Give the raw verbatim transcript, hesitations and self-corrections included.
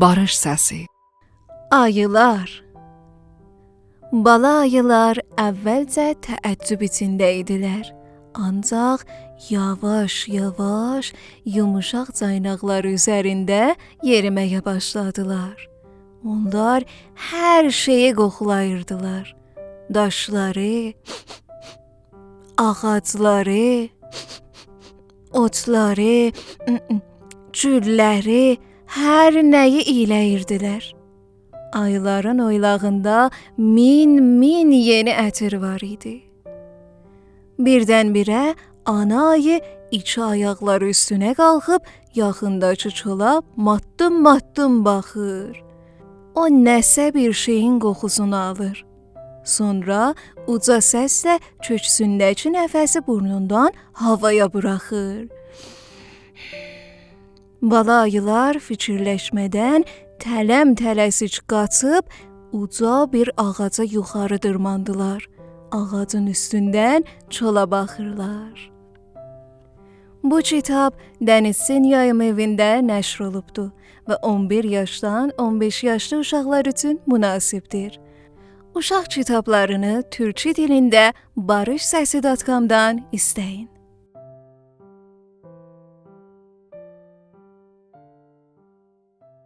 باریش سسی. آییلار. بالا آییلار اولجه تعجب ایچینده ایدیلر. آنجاق یاواش-یاواش یوموشاق جایناقلار اوزرینده یئریمه‌یه باشلادیلار. اونلار هر شئیی قوخولاییردیلار. داشلاری، آغاجلاری، اوتلاری، گوللری، هر نه‌یی اییله‌ییردیلر. آییلارین اویلاغیندا مین-مین یئنی عطیر وار ایدی. بیردن-بیره آنا آیی ایکی آیاقلاری اوستونه قالخیب یاخینداکی کولا ماتدیم-ماتدیم باخیر. او نه‌سه بیر شئیین قوخوسونو آلیر. سونرا اوجا سسله کؤکسونده‌کی نفسی بورنوندان هاوایا بوراخیر. بالا آییلار فیکیرلشمه‌دن تلم-تله‌سیک قاچیب اوجا بیر آغاجا یوخاری دیرماندیلار. آغاجین اوستوندن چولا باخیرلار. بو کیتاب دنیزچین یاییم ائوینده نشر اولوبدو و اون بیر یاشدان اون بئش یاشلی اوشاقلار اوچون مناسبدیر. اوشاق کیتابلارینی تورکی دیلینده باریش سسی دات کامدان ایسته‌یین.